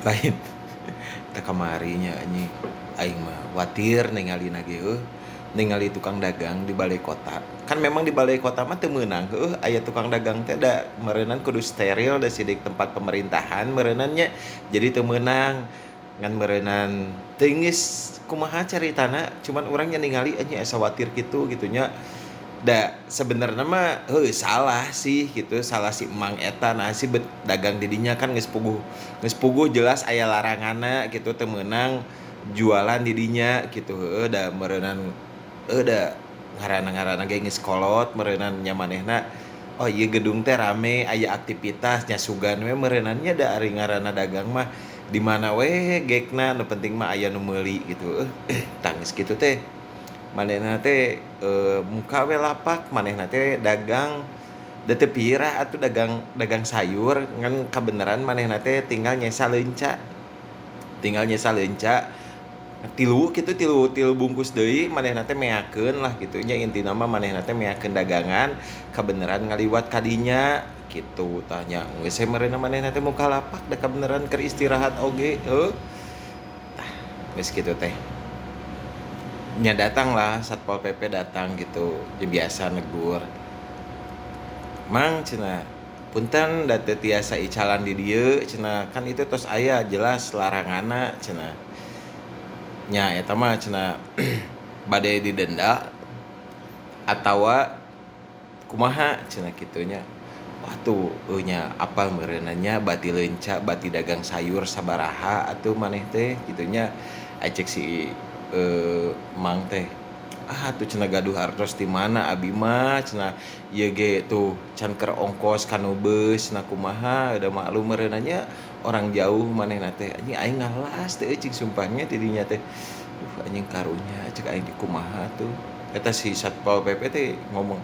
Lain teh kamari nya anjing aing mah watir ningalina ge heuh ningali tukang dagang di balai kota. Kan memang di balai kota mah teu meunang heuh aya tukang dagang teh da meureunan kudu steril da sidik tempat pemerintahan meureunan nya. Jadi teu meunang ngan meureunan teu geus kumaha caritana cuman urang nya ningali anjing asa watir kitu kitu nya. Da sebenarnya mah heuh salah sih gitu salah si emang eta nah si bet dagang di dinya kan geus puguh jelas aya laranganna gitu teu meunang jualan di dinya gitu heuh da meureunan heuh da ngaranna-ngaranna ge geus kolot meureunan nya manehna oh ieu gedung teh rame aya aktivitas nya sugan we meureunan nya da ari ngaranna dagang mah di mana we gekna nu penting mah aya nu meuli gitu heuh tah geus kitu teh manehna teh muka we lapak manehna teh dagang da teu pirah atuh dagang dagang sayur ngan kabeneran manehna teh tinggal nyesa leunca tilu kitu tilu tilu bungkus deui manehna teh meakeun lah kitu nya intina mah manehna teh meakeun dagangan kabeneran ngaliwat ka dinya kitu tah nya geus we meureunna manehna teh muka lapak da kabeneran keur istirahat oge heuh tah geus kitu teh nya datang lah Satpol PP datang gitu ya biasa negur mang cenah punten da teu tiasa icalan di dieu cenah kan itu tos aya jelas laranganna cenah nya eta mah cenah bade didenda atawa kumaha cenah kitu nya wah tuh nya apal meureunna nya bati leunca bati dagang sayur sabaraha atuh maneh teh kitu nya cek si mang teh ah atuh cenah gaduh artos ti mana abi mah cenah ieu ge tuh can keur ongkos kanu beus cenah kumaha da maklum meureunna nya orang jauh manehna teh anjing aing ngalas teh cing sumpahnya ti dinya teh anjing karunya cek aing teh kumaha tuh eta si Satpol PP teh ngomong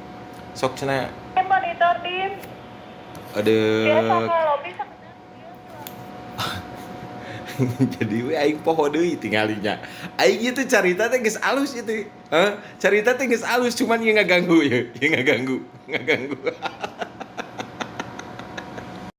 sok cenah monitor dim aduh jadi we aing poho deui tingalinya aing ieu teh carita teh geus alus ieu teh heuh carita teh geus alus cuman ieu ngaganggu ieu ngaganggu ngaganggu.